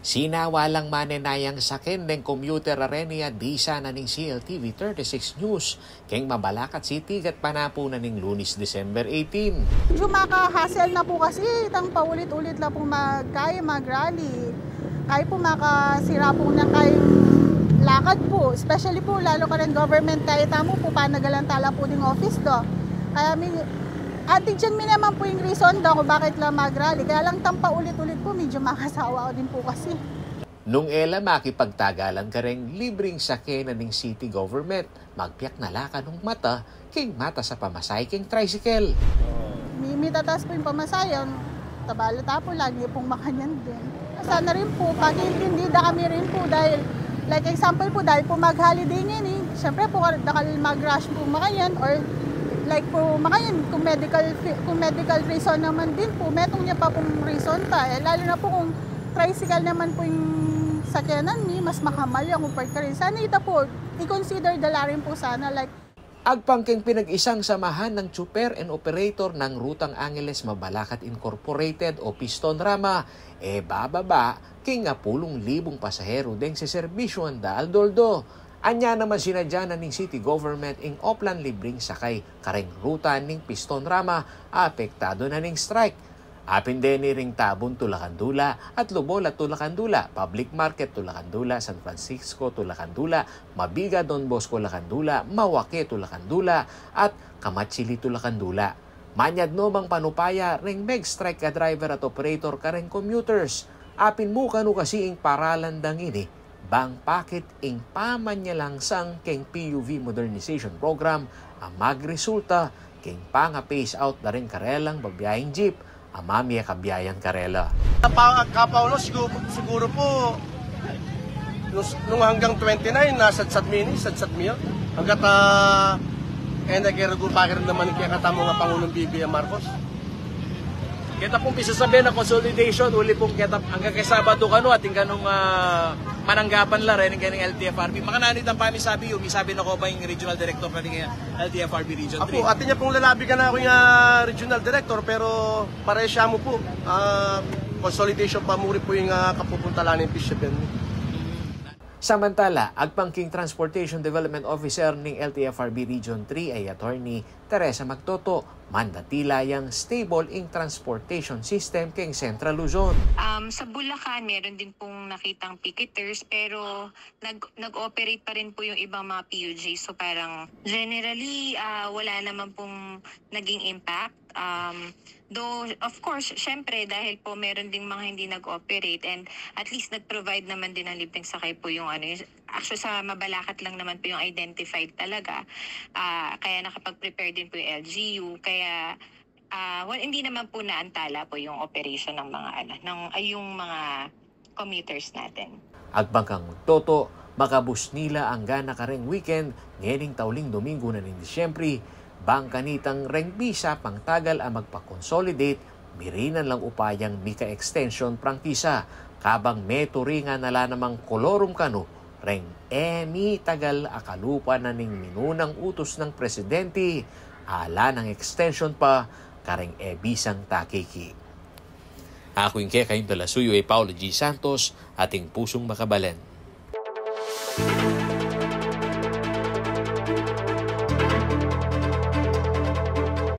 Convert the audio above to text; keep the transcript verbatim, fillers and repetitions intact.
Sinawa lang manenayang saken deng commuter a reni a disa na ning C L T V thirty-six News keng Mabalacat City gatpanapun na ning Lunes, December eighteen. Medyo maka-hassle na po kasi itang paulit-ulit la pong mag-, kaya mag-rally. Kaya po makasira po ng kayang lakad po. Especially po, lalo kareng government, kaya tamu po, panagalan tala po ding office do. Kaya mi-, anti dyan mi naman po yung reason do kung bakit la mag-rally. Kaya lang itang paulit-ulit po, medyo makasawa ko din po kasi. Nung e la makipagtagalan kareng libreng sake na ning city government, magpiak na la kanung mata king matas a pamasahe king tricycle. Mi-, mitataas po yung pamasahe, ang tabala tapo, lagi pong makanyan din. Sana rin po, pakiintindi da kami rin po dahil, like example po, dahil po mag-holiday ngeni, siyempre po, dakal mag-rush po makanyan or like po makanyan, kung medical fi-, kung medical reason naman din po, metung nya pa pong reason ta, eh, lalo na po kung tricycle naman po yung sakyanan mi, mas makamal yan kumpara karin. Sana ita po, i-consider da la rin po sana, like, Agpang keng pinag-isang samahan ng tsuper and operator ng Rutang Angeles Mabalacat Incorporated o Piston Rama, e bababa king apulung libung pasahero deng seserbisyuan da aldo-aldo. Anya naman sinadya na ning city government ing oplan libreng sakay kareng ruta ning Piston Rama a apektado na ning strike. Apin deni ring Tabon, Tulacan, Dula, at Lubola, Tulacan, Dula, Public Market, Tulacan, Dula, San Francisco, Tulacan, Dula, Mabiga, Don Bosco, Tulacan, Dula, Mawake, Tulacan, Dula, at Kamachili, Tulacan, Dula. Manyad no mang panupaya ring meg-strike a driver at operator kareng commuters. Apin mu kanu kasi ing paralan dang ini, bang pakit ing pamanyalangsang keng P U V modernization program a magresulta keng panga-phase out da ring karelang babiayeng jeep a mamie kabiayan karela. Kapa-, kapaulo, siguro, siguro po, nung, nung hanggang twenty-nine, nasadsad mi ini, sadsad mi yan. Hanggat, ah, e na kaya ragu pa rin naman kaya katamu nga Pangulong B B M Marcos. Keta pung pisasabi na consolidation, uli pung keta, hanggang kay Sabado kanu, atin kanung, ah, mananggapan la, rening keng L T F R B. Makananu itang pamisabi yu, misabi na ko pa ing regional director na ning L T F R B Region three. Apo, atin ya pung lalabi kanaku ing regional director, pero pareha mu pu, ah, consolidation pa mu rin pu ing, ah, kapupuntalan ning P C P N. Samantala, agpang king Transportation Development Officer ning L T F R B Region three a i Attorney Teresa Magtoto, mandati la yang stable ing transportation system keng Central Luzon. Um, sa Bulacan, meron din pong nakitang picketers, pero nag-, nag-operate pa rin po yung ibang mga P U J. So, parang generally, ah, wala naman pong naging impact. Um, though, of course, syempre, dahil po meron ding mga hindi nag-operate and at least nag-provide naman din ng libreng sakay po yung ano, yung, actually, sa Mabalacat lang naman po yung identified talaga. Ah, kaya nakapag-prepare din po yung L G U. Kaya, ah, well, hindi naman po naantala po yung operation ng mga, ano, ng, ay, yung mga commuters natin. Agpang kang Toto, makabus nila anggana kareng weekend ngening tauling Domingo na ning Disyembre, bang kanitang reng bisa pangtagal a magpa-consolidate, mirinan lang upayang mika-extension prangkisa, kabang meturingan na la namang kolorum kanu reng e mitagal a kalupa na ning minunang utus nang presidente, ala nang extension pa kareng e bisang takiki. Aku ing kekayung talasuyu i Paulo G Santos, ating pusung makabalen.